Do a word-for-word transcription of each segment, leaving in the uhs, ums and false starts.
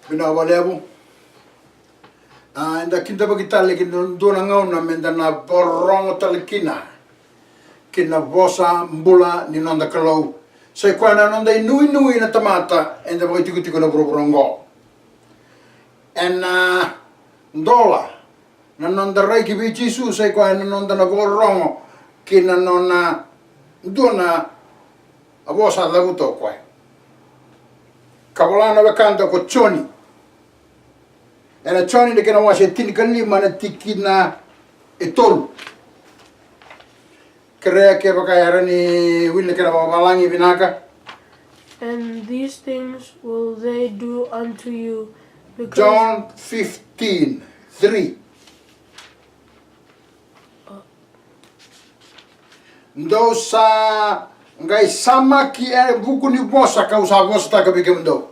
Vinaka vakalevu. A, eda kidavaki tale ki na dua na gauna meda na vakarorogo tale kina ki na vosa bula ni noda Kalou. Sa i koya na noda inuinui na tamata eda vakaitikotiko na vuravura oqo. Ena dola na noda rai ki vei Jisu, sa i koya na noda na vakarorogo ki na nona dua na vosa a cavuta o koya. Ka vola na wekada ko Joni. Ena Joni na kena wase e tinikalima na tikina e tolu. Kerea kevaka e rawa ni wili na kena vakavalagi vinaka. And these things will they do unto you, because John fifteen three. Dou sa qai samaki e vuku ni vosa kau sa vosataka vei kemudou.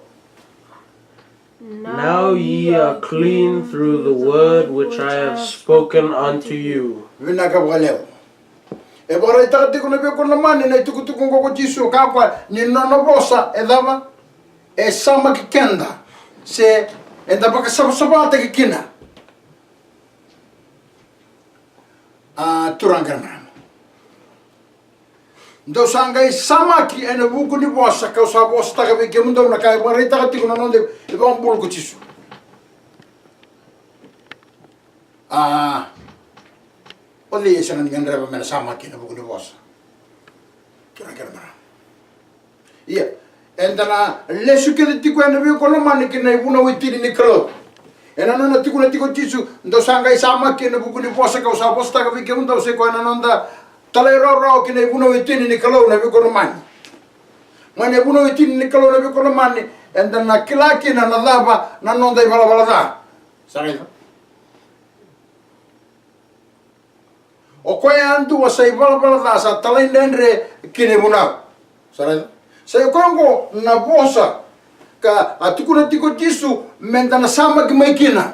Now ye are clean through the word which I have spoken unto you. Vinaka vakalevu. E vakaraitaka tiko na veiwekani lomani na itukutuku oqo ko Jisu, ka koya ni nona vosa e cava? E samaki keda, se eda vakasavasavataki kina. A, turaga kei na marama, dou sa qai samaki ena vuku ni vosa kau sa vosataka vei kemudou, na ka e vakaraitaka tiko na noda ivakabula ko Jisu. A, o cei e sega ni gadreva me na samaki ena vuku ni vosa? Turaga kei na marama. Ia, eda na lesu kece tiko ena veiwekani lomani ki na ivunau e tini ni Kalou. Ena nona tukuna tiko Jisu, dou sa qai samaki ena vuku ni vosa kau sa vosataka vei kemudou, sa i koya na noda talairawarawa ki na ivunau e tini ni Kalou na veiwekani lomani. Mai na ivunau e tini ni Kalou na veiwekani lomani, eda na kila kina na cava na noda ivalavala ca. Sa raica? O koya yadua sa ivalavala ca sa talaidredre ki na ivunau. Sa raica? Sa i koya oqo na vosa ka a tukuna tiko Jisu meda na samaki mai kina.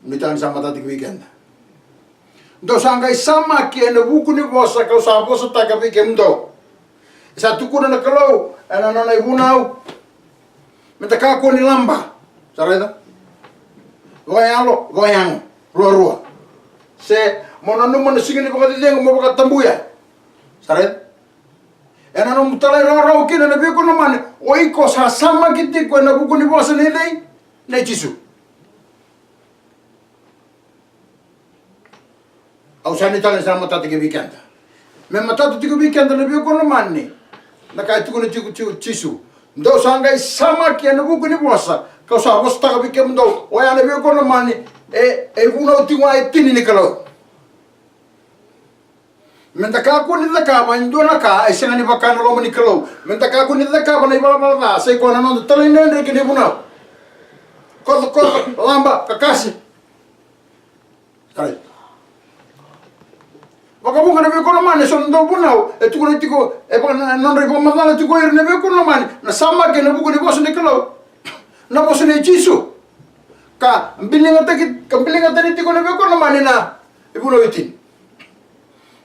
Nuitaka ni sa matata tiko vei keda. Dou sa qai samaki ena vuku ni vosa kau sa vosataka vei kemudou. E sa tukuna na Kalou ena nona ivunau meda kakua ni laba. Sa raica? Vakayalo, vakayago, ruarua. Se mo nanuma na siga ni vakacecegu mo vakatabuya. Sa raica? Ena nomu talairawarawa kina na veiwekani lomani, o iko sa samaki tiko ena vuku ni vosa nei cei? Nei Jisu. Au sa nuitaka ni sa matata tiko vei keda. Me matata tiko vei keda na veiwekani lomani, na ka e tukuna tiko, tiko Jisu. Dou sa qai samaki ena vuku ni vosa kau sa vosataka vei kemudou. Oya na veiwekani lomani, e, e vunau tiko ga e tini ni Kalou. Meda kakua ni cakava e dua na ka e sega ni vaka na loma ni Kalou. Meda kakua ni cakava na ivalavala ca, sa i koya na noda talaidredre ki na ivunau. Kocokoco, laba, kakase. Sa raica? Vakavuqa na veiwekani lomani, e so na dauvunau e tukuna tiko, e vaka na nodra ivakamacala tiko o ira na veiwekani lomani, na samaki ena vuku ni vosa ni Kalou, na vosa nei Jisu. Ka biligataki, ka biligataki tiko na veiwekani lomani na ivunau e tini.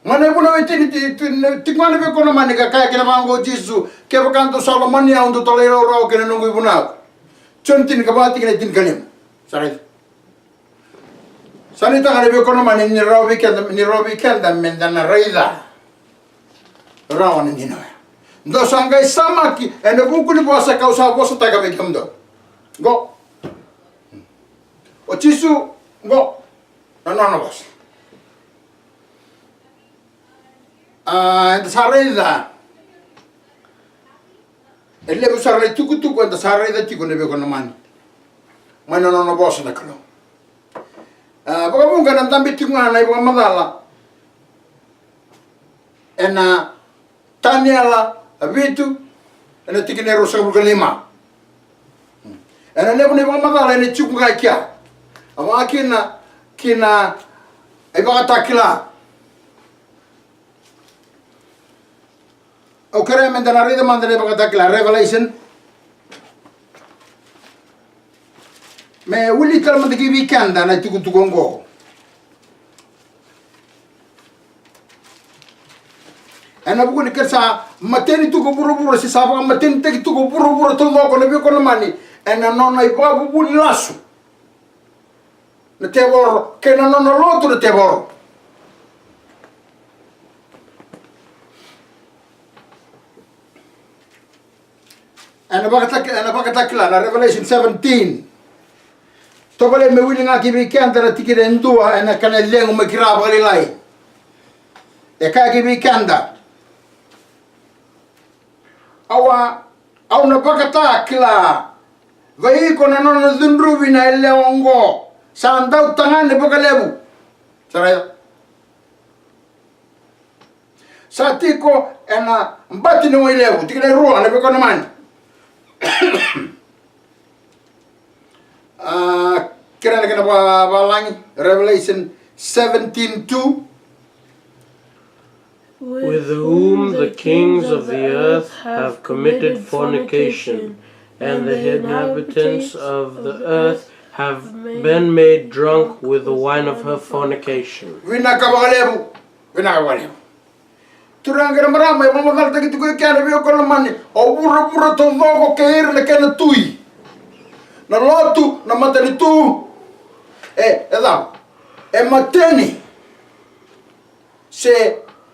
Mai na ivunau e tini, ti, ti, tiko ga na veiwekani lomani ka kaya kina vaqo o Jisu, kevaka dou sa lomani au, dou talairawarawa ki na noqu ivunau. Joni tini ka va, tikina e tinikalima. Sa raica? Sa nuitaka na veiwekani lomani ni rawa vei keda, ni rawa vei keda meda na raica rawa na dina oya. Dou sa qai samaki ena vuku ni vosa kau sa vosataka vei kemudou. Qo. O Jisu, qo na nona vosa. A, eda sa raica. E levu sara na itukutuku eda sa raica tiko na veiwekani lomani mai na nona vosa na Kalou. A, vakavuqa ena dabe tiko ga na ivakamacala ena Taniela vitu, ena tikina e ruasagavulu ka lima. Ena levu na ivakamacala ena tiko ga e kea. A vaka kina, kina iVakatakila. Au kerea meda na raica mada na iVakatakila, Revelation. Me wili tale mada ki vei keda na itukutuku oqo. Ena vuku ni keda sa mateni tu ko vuravura, se sa vakamatenitaki tu ko vuravura taucoko na veiwekani lomani. Ena nona ivakavuvuli lasu na tevoro kei na nona lotu na tevoro. Ena vakataki, ena Vakatakila, na Revelation seventeen. Tovolei me wili ga ki vei keda na tikina e dua ena kena cegu mai ki ra vakalailai. E kaya ki vei keda, au a, au na vakatakila vei iko na nona cudruvi na yalewa oqo, sa dautagane vakalevu. Sa raica? Sa tiko ena bati ni wai levu, tikina e rua na veikonamani. A, kira na kena va-, valagi, Revelation seventeen two. With whom the kings of the earth have committed fornication, and the inhabitants of the earth have been made drunk with the wine of her fornication. Vinaka vakalevu, vinaka vakalevu. Turaga kei na marama, e vakamacalataki tiko e kea na veiwekani lomani, o vuravura taucoko kei ira na kena tui. Na lotu, na matanitu, e, e cava? E mateni. Se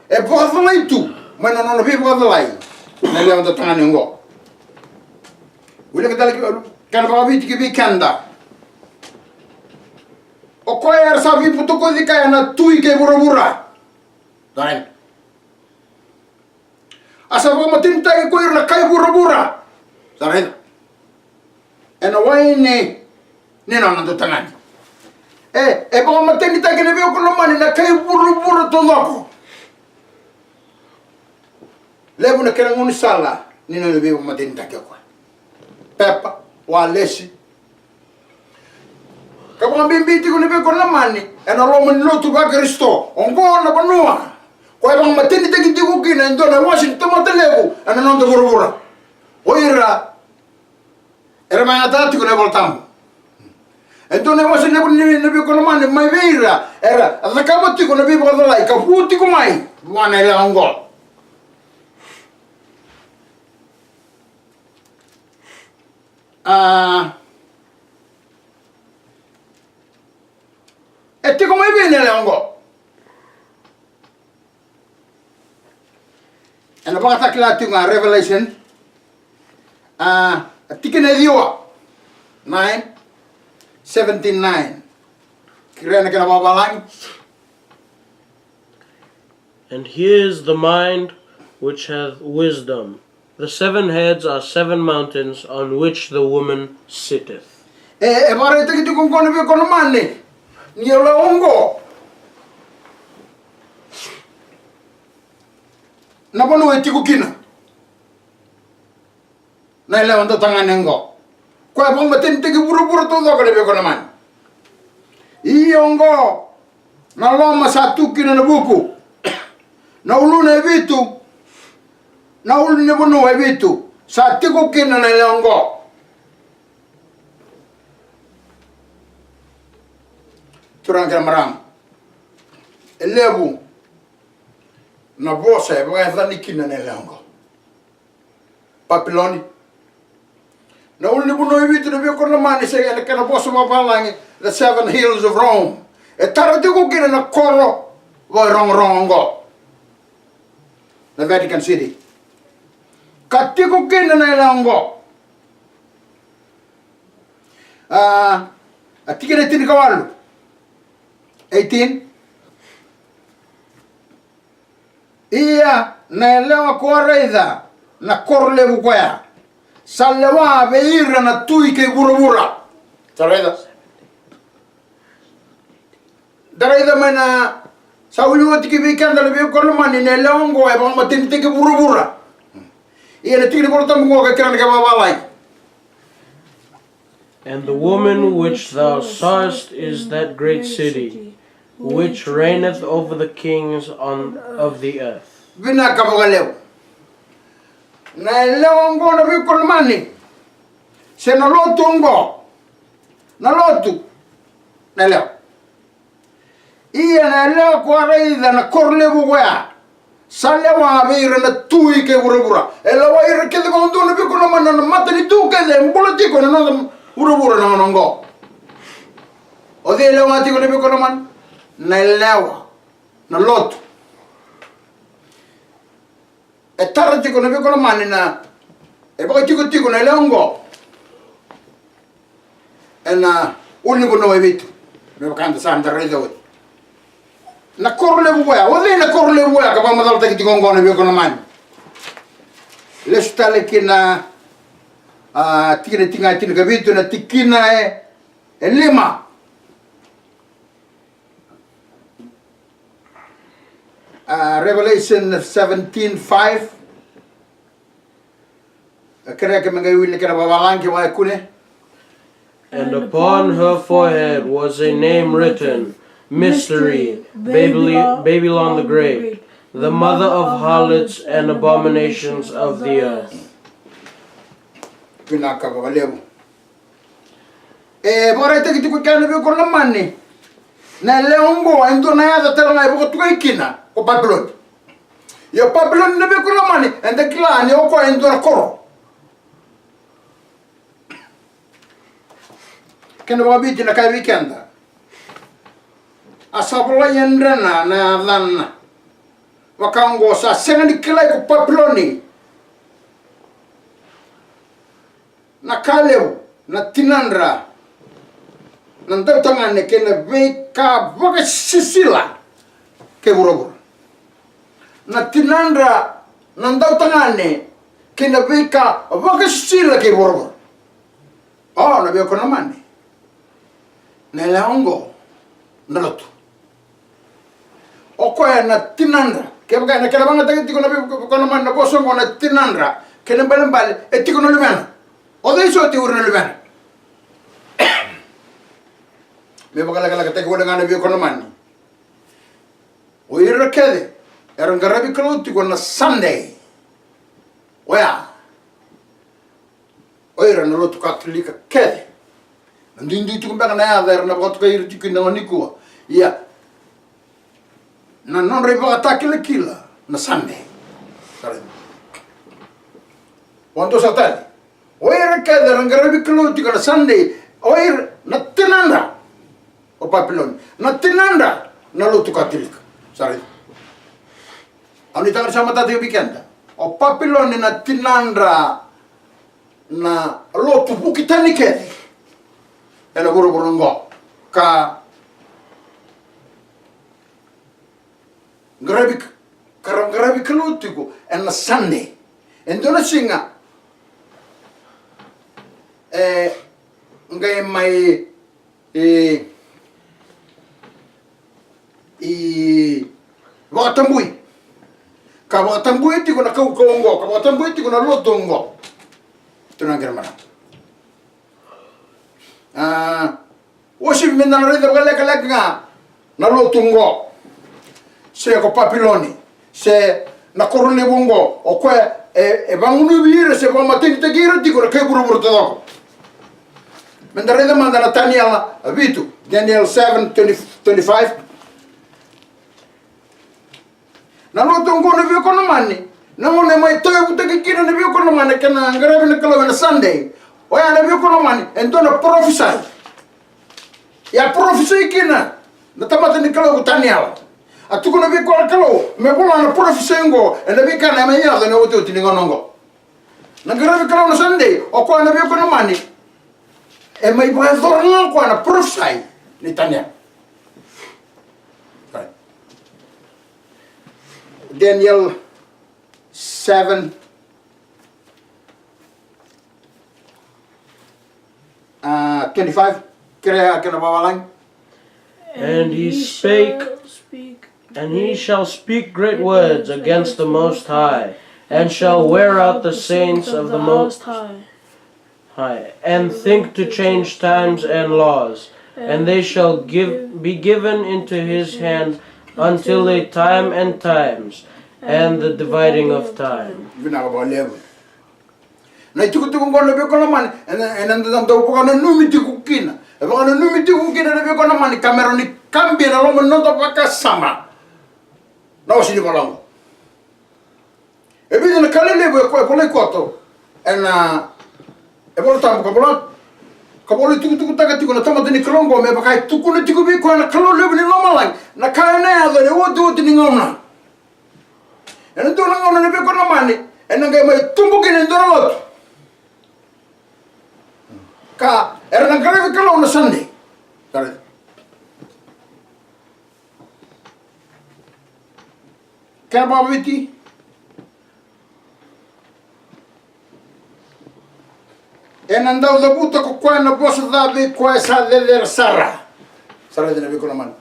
e vakacalai tu mai na nona veivakacalai na lewe dautagane oqo. Wilika tale ki, kena vakaviti ki vei keda. O koya era sa veibutakoci kaya na tui kei vuravura. Sa raica? A sa vakamatenitaki ko ira na kai vuravura. Sa raica? Ena waini ni nona dautagane. E, e vakamatenitaki na veiwekani lomani na kai vuravura taucoko. Levu na kena gaunisala ni nona veivakamatenitaki o koya. Pepa, walesi. Ka vakabibi tiko na veiwekani lomani ena loma ni lotu vaKarisito. Oqo na vanua koya e vakamatenitaki tiko kina e dua na iwase ni tamata levu ena noda vuravura. O ira era vakayagataka tiko na iVolatabu. E dua na iwase levu ni, na veiwekani lomani mai vei ira era cakava tiko na veivakacalai ka vu tiko mai vua na yalewa oqo. A, e tiko mai vei na yalewa oqo? Ena Vakatakila tiko ga, Revelation, a, a tikina e ciwa, nine, seventeen nine. Kerea na kena vakavalagi. And here is the mind which hath wisdom. The seven heads are seven mountains on which the woman sitteth. E, e vakaraitaki tiko oqo na veiwekani lomani ni yalewa oqo na vanua e tiko kina na yalewa dautagane oqo. Koya e vakamatenitaki vuravura taucoko na veiwekani lomani. Ia oqo na loma sa tu kina na vuku. Na uluna e vitu, na ulunivanua e vitu sa tiko kina na yalewa oqo. Turaga kei na marama, e levu na vosa e vakayacani kina na yalewa oqo. Papiloni. Na ulunivanua e vitu na veiwekani lomani se ena kena vosa vakavalagi, the seven hills of Rome. E tara tiko kina na koro vakarogorogo oqo, na Vatican City. Ka tiko kina na yalewa oqo. A, a tikina e tinikawalu. Eighteen. Ia na yalewa ko a raica na koro levu koya, sa lewa vei ira na tui kei vuravura. Sa raica? Da raica mai na, sa wili oti ki vei keda na veiwekani lomani, na yalewa oqo e vakamatenitaki vuravura. Ia na tikina ni Volatabu oqo e kerea na kena vakavalagi. And the woman which thou sawest is that great city, which reigneth over the kings on, of the earth. Vinaka vakalevu. Na yalewa oqo na veiwekani lomani, se na lotu oqo, na lotu, na yalewa. Ia na yalewa ko a raica na koro levu koya, Sa lewa vei ira na tui kei vuravura. E lewai ira kece vakadua na veiwekani lomani, na matanitu kece e bula tiko ena noda vuravura na gauna oqo. O cei e lewa tiko na veiwekani lomani? Na yalewa, na lotu. E tara tiko na veiwekani lomani na, e vakatikotiko na yalewa oqo ena ulunivanua e vitu, me vaka eda sa da raica oti. Na koro levu oya, o cei na koro levu oya ka vakamacalataki tiko oqo na veiwekani lomani? Lesu tale ki na, a, tikina, tikina e tinikavitu, na tikina e, e lima. A, Revelation seventeen five. A, kerei ke me qai wili na kena vavalagi, ke vaka e kune. And upon her forehead was a name written, Mystery, Babylon, Babylon the Great, the mother of harlots and abominations of the earth. Vinaka vakalevu. E vakaraitaki tiko kina na veiwekani lomani, na yalewa oqo e dua na yaca tale ga e vakatokai kina ko Papiloni. Ia o Papiloni na veiwekani lomani, eda kila ni o koya e dua na koro. Kena vakaviti na kaya vei keda, a sa volai e dredre na yacana. Vaka oqo, sa sega ni kilai ko Papiloni na ka levu, na tinadra na dautagane kei na veika vakasisila kei vuravura. Na tinadra na dautagane kei na veika vakasisila kei vuravura. O, na veiwekani lomani, na yalewa oqo na lotu. O koya na tinadra. Kevaka ena kena vakayagataki tiko na veiwekani lomani na vosa oqo na tinadra, kena ibalebale e tiko na luvena. O cei soti o ira na luvena? Me vakalekalekataki wale ga na veiwekani lomani, o ira kece era qaravi Kalou tiko na Sunday. Oya, o ira na lotu Katolika kece. Na duidui tiko beka na yaca era na vakatokai ira tiko kina nikua. Ia, na nodra ivakatakilakila na Sunday. Sa raica? Vakadua sara tale, o ira kece era qaravi Kalou tiko na Sunday, o ira na tinadra o Papiloni, na tinadra na lotu Katolika. Sa raica? Au nuitaka ni sa matata vei keda, o Papiloni na tinadra na lotu vuki tani kece ena vuravura oqo, ka qaravi, ka ra qaravi Kalou tiko ena Sunday. E dua na siga e qai mai, e, i vakatabui. Ka vakatabui tiko na kaukauwa oqo, ka vakatabui tiko na lotu oqo. Tukuna kina mana, a, uasivi meda na raica vakalekaleka ga na lotu oqo, se ko Papiloni, se na koro levu oqo, o koya e, e vagunuvi ira se vakamatenitaki ira tiko na kai vuravura taucoko. Meda raica mada na Taniela vitu, Daniel seven twenty, twenty-five. Na lotu oqo na veiwekani lomani, na gauna e mai tauyavutaki kina na veiwekani lomani na kena qaravi na Kalou ena Sunday. Oya na veiwekani lomani e dua na parofisai. E a parofisai kina na tamata ni Kalou ko Taniela. A tukuna vei koya na Kalou me vola na parofisai oqo ena veika na mai yaco ena iotioti ni gauna oqo. Na qaravi Kalou na Sunday, o koya na veiwekani lomani, e mai vakayacora ga o koya na parofisai nei Taniela. Daniel seven, uh, twenty-five. Kerea kena vavalagi. And he spake, and he shall speak great words against the Most High, and shall wear out the saints of the Most High, and think to change times and laws, and they shall give, be given into his hand until a time and times, and the dividing of time. Vinaka vakalevu. Na itukutuku oqo na veiwekani lomani, ena, ena, ena dau vakananumi tiko kina. E vakananumi tiko kina na veiwekani lomani ka me rawa ni kabia ena loma ni noda vakasama na wase ni vola oqo. E vica na ka lelevu e koya e volai koto ena, e Vola Tabu ka vola, ka volai tukutukutaka tiko na tamata ni Kalou oqo, me vaka e tukuna tiko vei koya na Kalou levu ni lomalagi na ka ena yaco ena iotioti ni gauna. Ena dua na gauna na veikonamani ena qai mai tubu kina e dua na lotu, ka era na qaravi Kalou na Sunday. Kena vakaviti, ena dau cavuta ko koya na vosa ca vei koya sa cecere sara. Sa raica na veikonamani,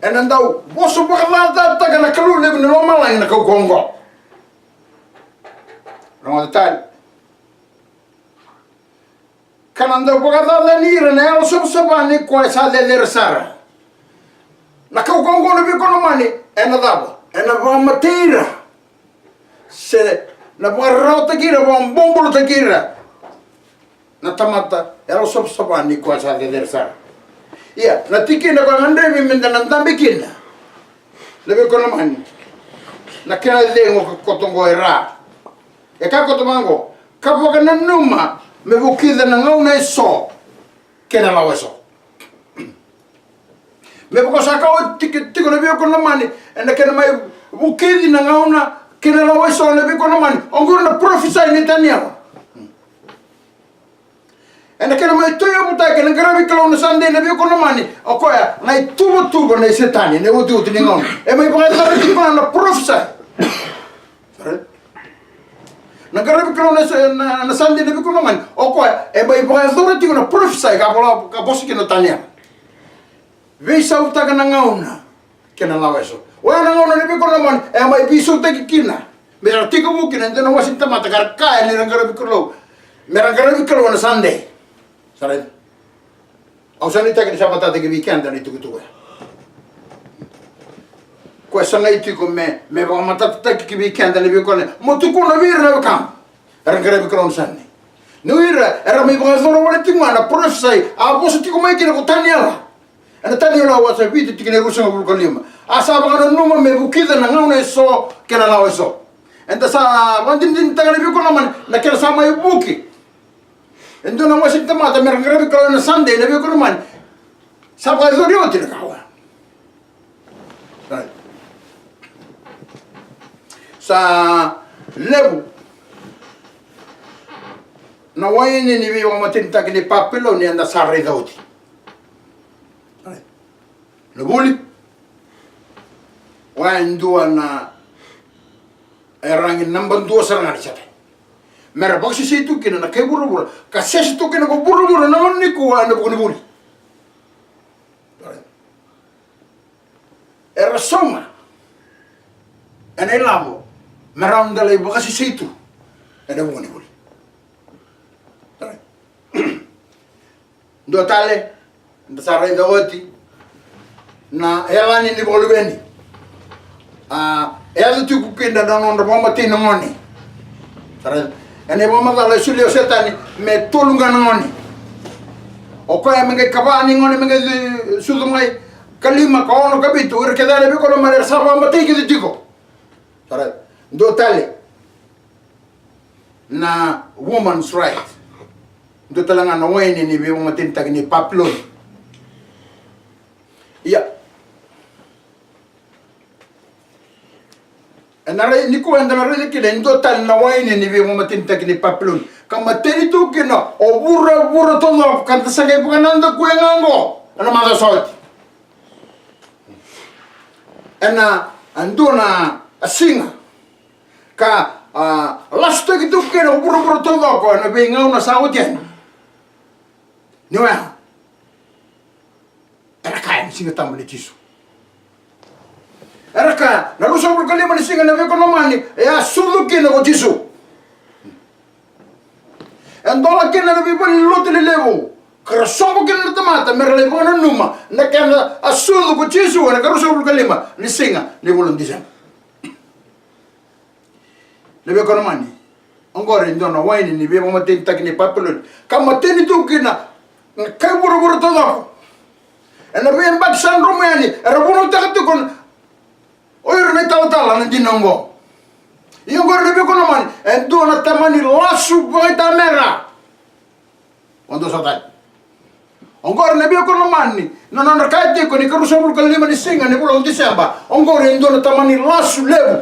ena dau vosa vakacacataka na Kalou levu ni lomalagi na kaukaua oqo. Rogoca tale. Ka na dau vakacacani ira na yalo savasava ni koya sa cecere sara. Na kaukaua oqo na veikonamani ena cava? Ena vakamatei ira, se na vakararawataki ira, vakabobulataki ira na tamata yalo savasava ni koya sa cecere sara. Ia na tikina koya gadrevi meda na dabe kina na veikonamani, na kena cegu koto oqo e ra. E kaya koto vaqo, ka vakananuma me vukica na gauna eso kei na lawa eso. Me vaka sa kaya tiko na veikonamani, ena kena mai vukici na gauna kei na lawa eso na veikonamani. Oqori na parofisai nei Taniela. Ena kena mai tauyavutaki ena qaravi Kalou na Sunday na veikonamani, o koya na ituvatuva nei Setani ena iotioti ni gauna. E mai vakayacora tiko na parofisai. Na qaravi Kalou na, na, na Sunday na veikonamani, o koya e mai vakayacora tiko na parofisai ka vola, ka vosa kina o Taniela. Veisautaka na gauna kei na lawa eso. Oya na gauna na veikonamani e mai veisautaki kina, me ra tekivu kina e dua na wase ni tamata ka ra kaya ni ra qaravi Kalou, me ra qaravi Kalou ena Sunday. Sa raica? Au sa nuitaki ni sa matataki vei keda na itukutuku ya. Koya sa qai tiko me, me vakamatatataki ki vei keda na veikonamani. Mo tukuna vei ira na wekamu era qaravi Kalou ena Sunday. Ni o ira era mai vakayacora wale tiko ga na parofisai a vosa tiko mai kina ko Taniela. Ena Taniela wase vitu tikina e ruasagavulu ka lima. A sa vakananuma me vukica na gauna eso kei na lawa eso. Eda sa vakadinadinataka na veikonamani na kena sa mai vuki e dua na wase ni tamata me ra qaravi Kalou ena Sunday na veikonamani. Sa vakayacori oti na ka oya. Sa levu na waini ni veivakamatenitaki ni Papiloni eda sa raica oti. Na vuli oya e dua na iyaragi naba dua sara ga ni Setani. Me ra vakasesei tu kina na kai vuravura ka sese tu kina ko vuravura na gauna nikua ena vuku ni vuli. Era sauma ena ilavo me rawa ni da lai vakasesei tu ena vuku ni vuli. Dua tale, da sa raica oti na yalani ni vakaluveni. A, e yaco tiko kina na nodra vakamatei na gone. Sa raica ena ivakamacala e solia o Setani me tolu ga na gone. O koya me qai kava ni gone me qai sucu mai, ka lima, ka ono, ka vitu, o ira kece na veikonamani era sa vakamatei kece tiko. Sa raica. Dua tale na woman's right. Dua tale ga na waini ni veivakamatenitaki ni Papiloni. Ia. Ena rai nikua eda na raica kina e dua tale na waini ni veivakamatenitaki ni Papiloni. Ka mateni tu kina o vuravura taucoko ka da sa qai vakanadakuya ga oqo ena macawa sa oti. Ena dua na siga ka, a, lasutaki tu kina o vuravura taucoko ena veigauna sa oti yani. Ni oya era kaya ni Siga Tabu nei Jisu. Era kaya na ruasagavulu ka lima ni siga na veikonamani e a sucu kina ko Jisu. E dola kina na veivale ni lotu lelevu ka ra soqo kina na tamata me ra lai vakananuma na kena a sucu ko Jisu ena ka ruasagavulu ka lima ni siga ni vula o Diseba. Na veikonamani, oqori e dua na waini ni veivakamatenitaki ni Papiloni ka mateni tu kina na kai vuravura taucoko. Ena veiyabaki sa dromu yani era vunautaka tiko o ira na italatala na dina oqo. Ia oqori na veiwekani lomani, e dua na tamani lasu vakaitamera. Oqori na veiwekani lomani, na nodra kaya tiko ni ka ruasagavulu ka lima ni siga ni vula o Tiseba. Oqori e dua na tamani lasu levu.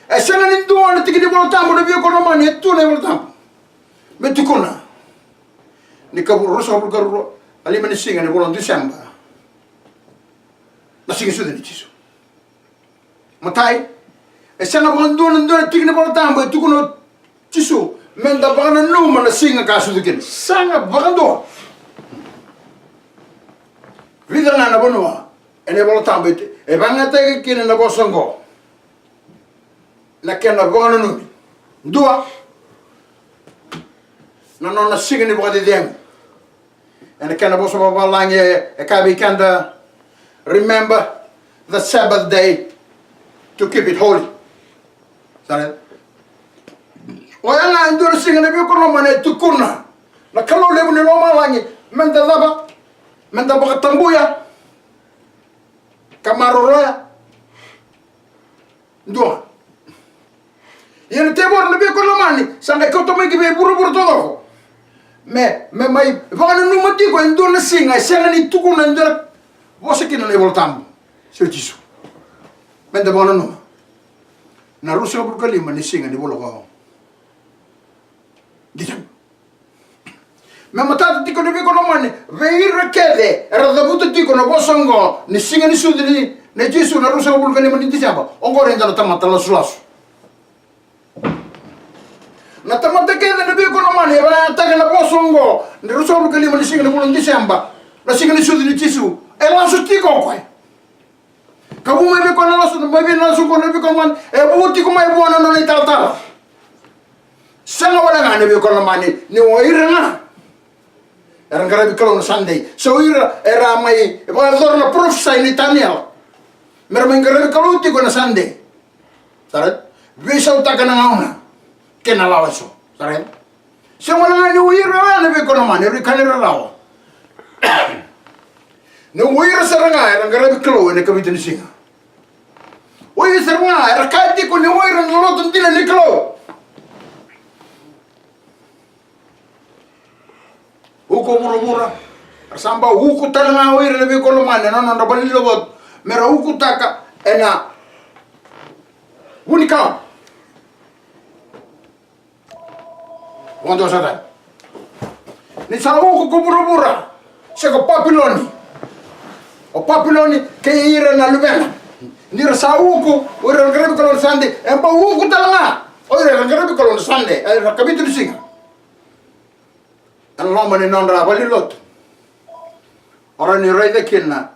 E sega ni dua na tiki ni Vola Tabu, na veiwekani lomani, e tu na iVola Tabu me tukuna ni ka ruasagavulu ka lima ni siga ni vula o Tiseba na siga ni sucu nei Jisu. Matai, e sega vakadua na dua na tiki ni Vola Tabu e tukuna o Jisu me da vakananuma na siga ka sucu kina. Sega vakadua. Vica ga na vanua ena iVola Tabu e vakayagataki kina na vosa oqo na kena vakananumi. Dua, na nona siga ni vakacecegu. Ena kena vosa vavalagi e kaya vei keda, "Remember the Sabbath day to keep it holy." Sa raica? Oya ga e dua na siga, na veiwekani lomani, e tukuna na Kalou levu ni lomalagi me da cava? Me da vakatabuya ka maroroya. Dua. Ia na tevoro, na veiwekani lomani, sa qai kauta mai ki vei vuravura taucoko me, me mai vakananuma tiko e dua na siga e sega ni tukuna e dua na vosa kina na iVola Tabu se o Jisu. Me da vakananuma na ruasagavulu ka lima ni siga ni vula ko Tiseba. Me matata tiko, na veiwekani lomani, vei ira kece era cavuta tiko na vosa oqo ni siga ni sucu nei Jisu na ruasagavulu ka lima ni Tiseba, oqori e dua na tamata lasulasu. Na tamata kece, na veiwekani lomani, e vakayagataka na vosa oqo ni ruasagavulu ka lima ni siga ni vula o Tiseba na siga ni sucu nei Jisu, e lasu tiko o koya. Ka vu mai vei koya na lasu, mai vei na lasu oqo, na veiwekani lomani, e vu tiko mai vua na nona italatala. Sega wale ga, na veiwekani lomani, ni o ira ga era qaravi Kalou na Sunday, se o ira era mai vakayacora na parofisai nei Taniela me ra mai qaravi Kalou tiko na Sunday. Sa raica? Veisautaka na gauna kei na lawa eso. Sa raica? Sega wale ga ni o ira oya, na veiwekani lomani, era ikani rarawa. Ni o ira sara ga era qaravi Kalou ena ikavitu ni siga. O ira sara ga era kaya tiko ni o ira na lotu dina ni Kalou. Uku o vuravura, era sa bau uku tale ga o ira, na veiwekani lomani, ena nodra valenilotu me ra ukutaka ena vunikau. Vakadua sara tale. Ni sa uku ko vuravura, se ko Papiloni. O Papiloni kei ira na luvena. Ni ra sa uku, o ira era qaravi Kalou na Sunday, e bau uku tale ga o ira era qaravi Kalou na Sunday, ena ikavitu ni siga, ena loma ni nodra valenilotu. O rawa ni raica kina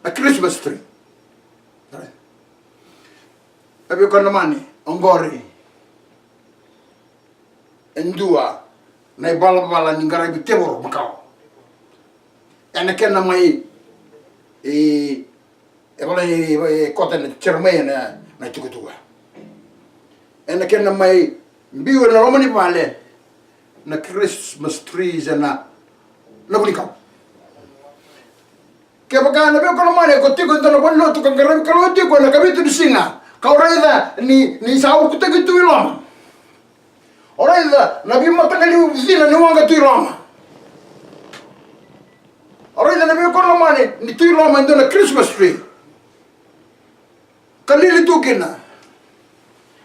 na Christmas tree. Na veiwekani lomani, oqori e dua na ivalavala ni qaravi tevoro makawa. Ena kena mai, e, e volai, e, e koto ena Jeremaia na, na itukutuku. Ena kena mai biu ena loma ni vale na Christmas trees ena, na vunikau. Kevaka, na veiwekani lomani, ko tiko e dua na valenilotu ka qaravi Kalou tiko ena ikavitu ni siga, ka o raica ni, ni sa ukutaki tu i loma. O raica na veimataqali cina ni waqa tu i loma. O raica, na veiwekani lomani, ni tu i loma e dua na Christmas tree. Ka lili tu kina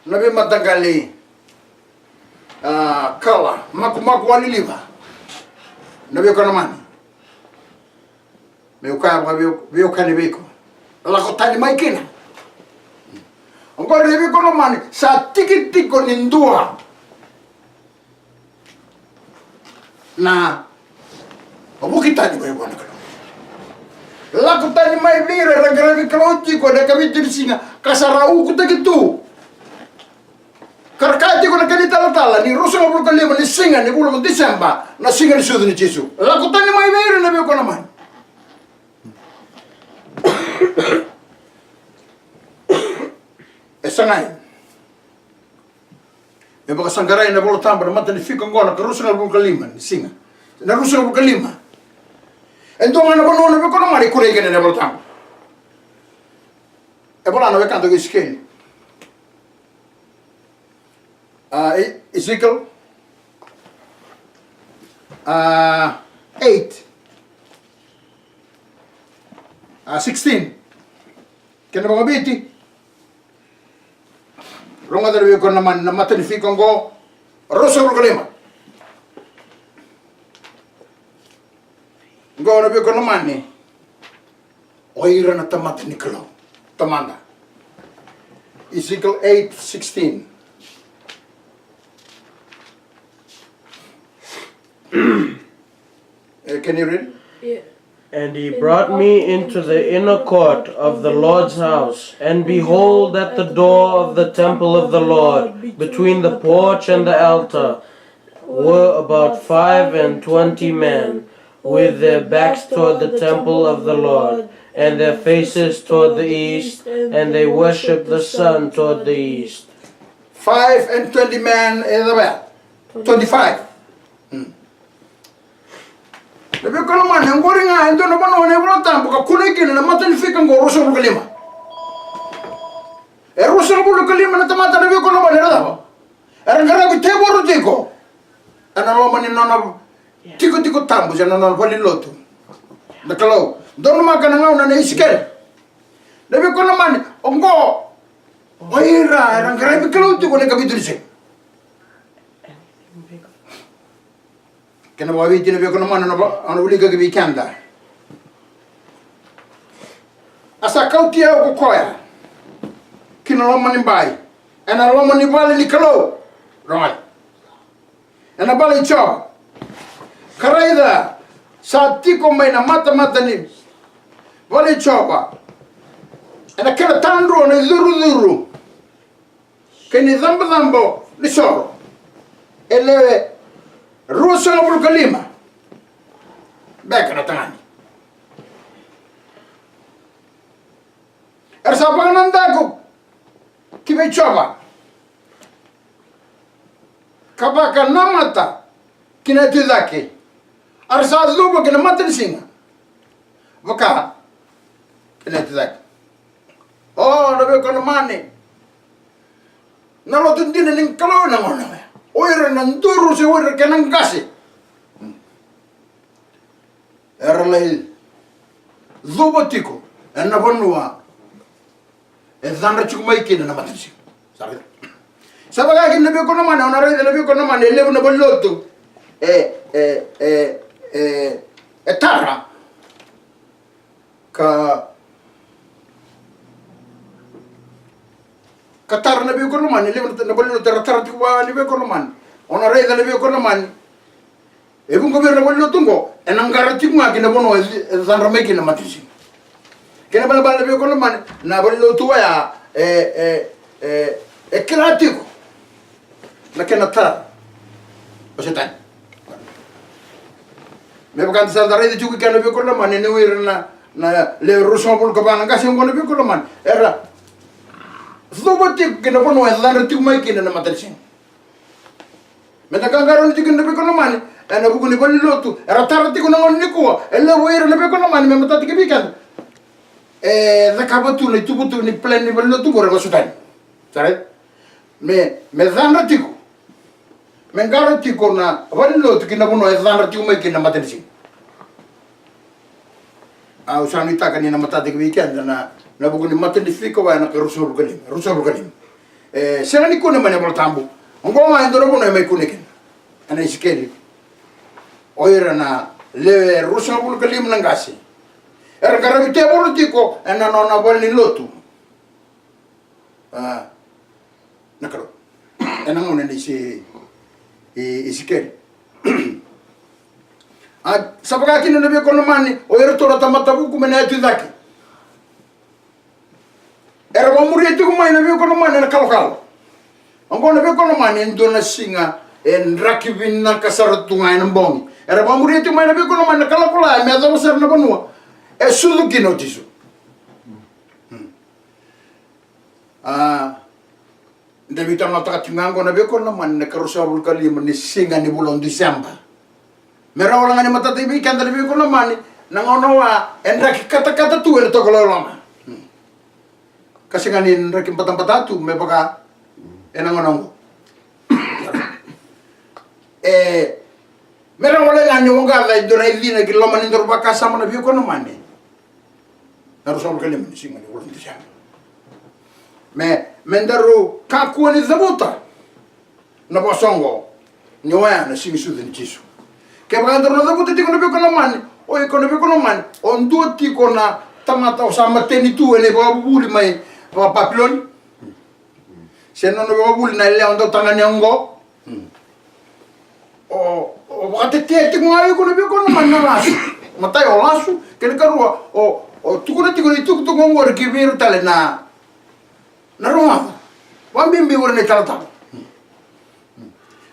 na veimataqali, a, kala makumaku waliliva. Na veiwekani lomani, meu kaya vaka, veiwekani, vei iko, lako tani mai kina. Oqori, na veiwekani lomani, sa tiki tiko ni dua na vuki tani mai vua na Kalou. Lako tani mai vei ira era qaravi Kalou tiko ena ikavitu ni siga, ka sa ra ukutaki tu. Ka ra kaya tiko na kena italatala ni ruasagavulu ka lima ni siga ni vula o Tiseba na siga ni sucu nei Jisu. Lako tani mai vei ira, na veiwekani lomani. E sagai me vakasaqarai na iVola Tabu na matanifika oqo, na ikaruasagavulu ka lima ni siga, na ruasagavulu ka lima. E dua ga na vanua, na veiwekani lomani, e kureitaka kina na iVola Tabu. E vola na wekada ko Isikeli. A, E-, Ezekiel, a, eight, a, sixteen. Kena vakaviti. Rogoca na veiwekani lomani, na matanifika oqo, ruasagavulu ka lima. Oqo na veiwekani lomani, o ira na tamata ni Kalou. Tamata. Ezekiel eight sixteen. Eh, can you read? Yeah. And he brought me into the inner court of the Lord's house, and behold, at the door of the temple of the Lord, between the porch and the altar, were about five and twenty men, with their backs toward the temple of the Lord, and their faces toward the east, and they worshipped the sun toward the east. Five and twenty men, e cava ya? Twenty-five. Hmm. Na veiwekani lomani, oqori ga e dua na vanua ena iVola Tabu ka kunei kina na matanifika oqo, ruasagavulu ka lima. E ruasagavulu ka lima na tamata, na veiwekani lomani, era cava? Era qaravi tevoro tiko ena loma ni nona tikotiko tabu, se na nona valenilotu na Kalou. Donumaka na gauna nei Isikeli. Na veiwekani lomani, oqo o ira era qaravi Kalou tiko ena ikavitu ni siga. Kena vakaviti, na veiwekani lomani, au na va-, au na wilika ki vei keda. A sa kauti au ko koya ki na loma ni bai, ena loma ni vale ni Kalou. Rogoca. Ena vale i Jiova. Ka raica, sa tiko mai na matamata ni vale i Jiova, ena kena tadrua na icurucuru kei na icabocabo ni soro, e lewe ruasagavulu ka lima beka na tagane. Era sa vakanadaku ki vei Jiova, ka vakanamata ki na yatu i cake. Era sa cuva ki na matanisiga, vaka ki na yatu i cake. O, na veiwekani lomani, na lotu dina ni Kalou ena gauna oya, o ira na duru se o ira kei na qase, era lai cuva tiko ena vanua e cadra tiko mai kina na matanisiga. Sa raica? Sa vaka kina, na veiwekani lomani, au na raica, na veiwekani lomani, e levu na valenilotu e, e, e, e, e tara. Ka, ka tara, na veiwekani lomani, e levu na valenilotu era tara tiko vua, na veiwekani lomani. Au na raica, na veiwekani lomani, e vuqa vei ira na valenilotu oqo ena qara tiko ga ki na vanua e, e cadra mai kina na matanisiga. Kena ibalebale, na veiwekani lomani, na valenilotu oya e, e, e, e kila tiko na kena tara o Setani. Me vaka eda sa da raica tiko kina, na veiwekani lomani, ni o ira na, na lewe ruasagavulu ka va na qase oqo, na veiwekani lomani, era cuva tiko ki na vanua e cadra tiko mai kina na matanisiga. Meda qaqarauni tiko kina, na veiwekani lomani, ena vuku ni valenilotu era tara tiko na gauna nikua. E levu o ira, na veiwekani lomani, me matata ki vei keda, e cakava tu na ituvatuva ni plan ni valenilotu oqori o Setani. Sa raica? Me, me cadra tiko, me qara tiko na valenilotu ki na vanua e cadra tiko mai kina na matanisiga. Au sa nuitaka ni na matata ki vei keda na, na vuku ni matanifika oya, na ka ruasagavulu ka lima, ruasagavulu ka lima. E sega ni kune mai na iVola Tabu. Oqo ga e dua na vanua e mai kune kina, ena Isikeli. O ira na lewe ruasagavulu ka lima na qase era qaravi tevoro tiko ena nona valenilotu, a, na Kalou, ena gauna nei Isi-, i-, Isikeli. A, sa vaka kina, na veiwekani lomani, o iratou na tamata vuku mai na yatu i cake. Era vakamuria tiko mai, na veiwekani lomani, ena kalokalo. Oqo, na veiwekani lomani, e dua na siga e draki vinaka sara tu ga ena bogi. Era vakamuria tiko mai, na veiwekani lomani, na kalokalo ya me yacova sara na vanua e sucu kina o Jisu. Hmm. A, da veitalanoataka tiko ga oqo, na veiwekani lomani, na ka ruasagavulu ka lima ni siga ni vula o Diseba. Me rawa wale ga ni matata ki vei keda, na veiwekani lomani, na gauna oya e draki katakata tu ena tokalau e loma. Hmm. Ka sega ni draki batabata tu me vaka ena gauna oqo. E, me rawa wale ga ni waqaca e dua na icina ki loma ni daru vakasama na veikonamani. Na ruasagavulu ka lima ni siga ni vula ni Tiseba. Me, me daru kakua ni cavuta na vosa oqo, ni oya na Siganisucu nei Jisu. Kevaka daru na cavuta tiko na veikonamani, o iko na veikonamani, o dua tiko na tamata o sa mateni tu ena ivakavuvuli mai vakaPapiloni. Se nona ivakavuvuli na yalewa dautagane oqo. O, o vakatetea tiko ga o iko na veikonamani na lasu. Matai o lasu, kena ikarua, o, o tukuna tiko na itukutuku oqori ki vei ira tale na, na rogoca. Vakabibi o ira na italatala.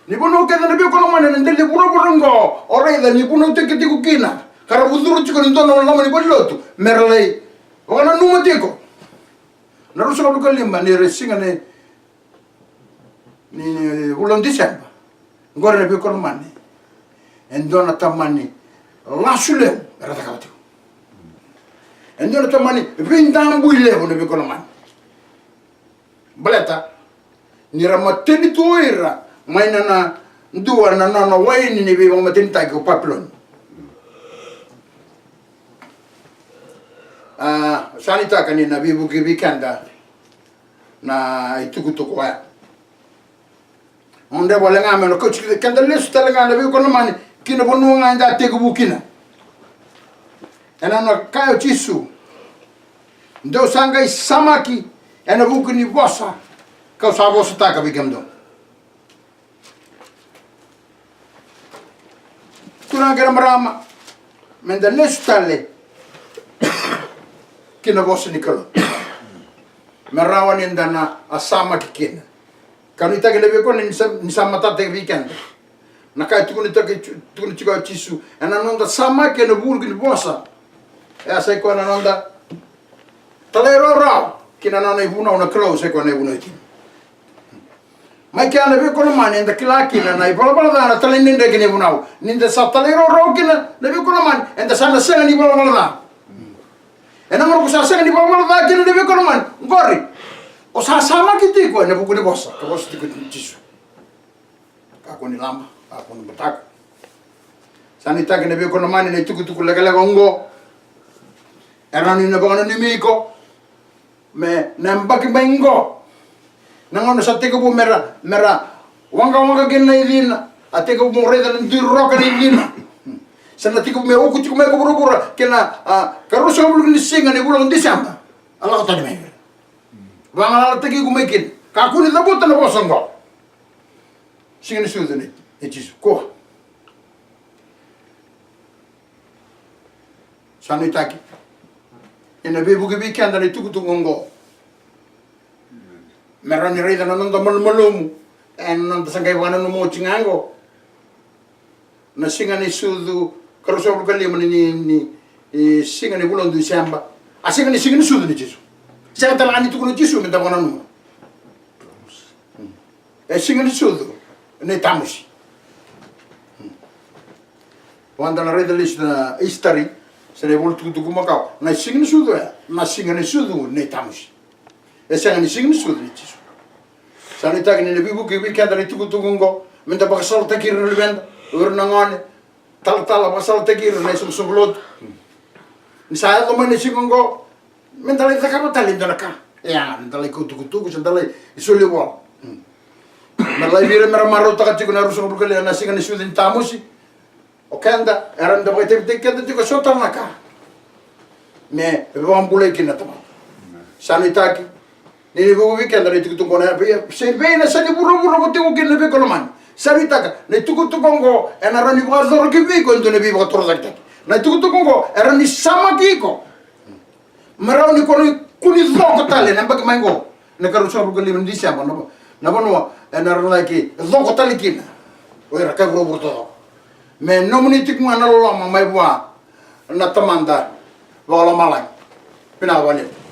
Ni vanua kece na veikonamani ena dela ni vuravura oqo, o raica ni vunautaki tiko kina, ka ra vucuru tiko ena dua na loma ni valenilotu me ra lai vakananuma tiko. Na ruasagavulu ka lima ni ra siga ni, ni, ni vula o Tiseba. Oqori na veikonamani. E dua na tamani lasu levu era cakava tiko. E dua na tamani veidabui levu na veikonamani. Baleta ni ra mateni tu o ira mai na, na dua na nona waini ni veivakamatenitaki o Papiloni. A, sa nuitaka ni na veivuke vei keda na itukutuku oya. Mo dre wale ga me na kauti keda lesu tale ga na veikonamani ki na vanua ga eda tekivu kina. Ena nona kaya o Jisu, dou sa qai samaki ena vuku ni vosa kau sa vosataka vei kemudou. Turaga kei na marama, meda lesu tale ki na vosa ni Kalou me rawa ni da na a samaki kina. Ka nuitaki na veikona ni sa, ni sa matata vei keda. Na ka e tukuna tiko, tukuna tiko o Jisu, ena noda samaki ena vuku ni vosa. E a sai koya na noda talairawarawa ki na nona ivunau na Kalou, sai koya na ivunau e tini. Mai kea na veikonamani eda kila kina na ivalavala ca na talaidredre kei na ivunau. Ni da sa talairawarawa kina na veikonamani, eda sa na sega ni valavala ca. Ena gauna ko sa sega ni valavala ca kina na veikonamani, qori o sa samaki tiko ena vuku ni vosa, ka vosa tiko ni Jisu. Kakua ni laba, kakua ni butako. Sa nuitaki na veikonamani na itukutuku lekaleka oqo. E rawa ni na vakananumi iko me na yabaki mai qo. Na gauna sa tekivu me ra, me ra waqawaqa kina na icina, a tekivu mo raica na dui roka na icina. Sa na tekivu me uku tiko mai ko vuravura kina, a, ka ruasagavulu ni siga ni vula o Tiseba. A lako tani mai. Vagalalataki iko mai kina. Kakua ni cavuta na vosa oqo. Siga ni sucu nei, nei Jisu. Kua. Sa nuitaki. Ena veivuke vei keda na itukutuku oqo. Me rawa ni raica na noda malumalumu. Ena noda sa qai vakananuma oti ga oqo. Na siga ni sucu, ka ruasagavulu ka lima ni, ni, ni siga ni vula o Tiseba. A sega ni siga ni sucu nei Jisu. Sega tale ga ni tukuna o Jisu me da vakananuma. E siga ni sucu nei Tamusi. Vaka da na raica lesu na history, se na ivola tukutuku makawa. Na siga ni sucu e, na siga ni sucu nei Tamusi. E sega ni siga ni sucu nei Jisu. Sa nuitaki ni na veivuke vei keda na itukutuku oqo, me da vakasalataki ira na luveda, o ira na gone, talatala, vakasalataki ira na isoqosoqo lotu. Ni sa yaco mai na siga oqo, me da lai cakava tale e dua na ka. Ia, me da lai kautukutuku, se da lai soli vola. Me lai vei ira me ra marautaka tiko na ruasagavulu ka lima na siga ni sucu nei Tamusi. O keda, era na vakaitavitaki keda tiko e so tale na ka me vakabulai kina na tamata. Sa nuitaki ni veivuke vei keda na itukutuku oqo, na vei, se vei na yasa ni vuravura ko tiko kina na veikonamani. Sa nuitaka na itukutuku oqo ena rawa ni vakayacora ki vei iko e dua na veivakatorocaketaki. Na itukutuku oqo e rawa ni samaki iko. Me rawa ni ko na kua ni coko tale na yabaki mai qo. Na ka ruasagavulu ka lima ni Tiseba, na, na vanua ena rawa ni coko tale kina o ira kai vuravura taucoko. Me nomuni tiko ga na loloma mai vua na Tamada Vakalomalagi. Vinaka vakalevu.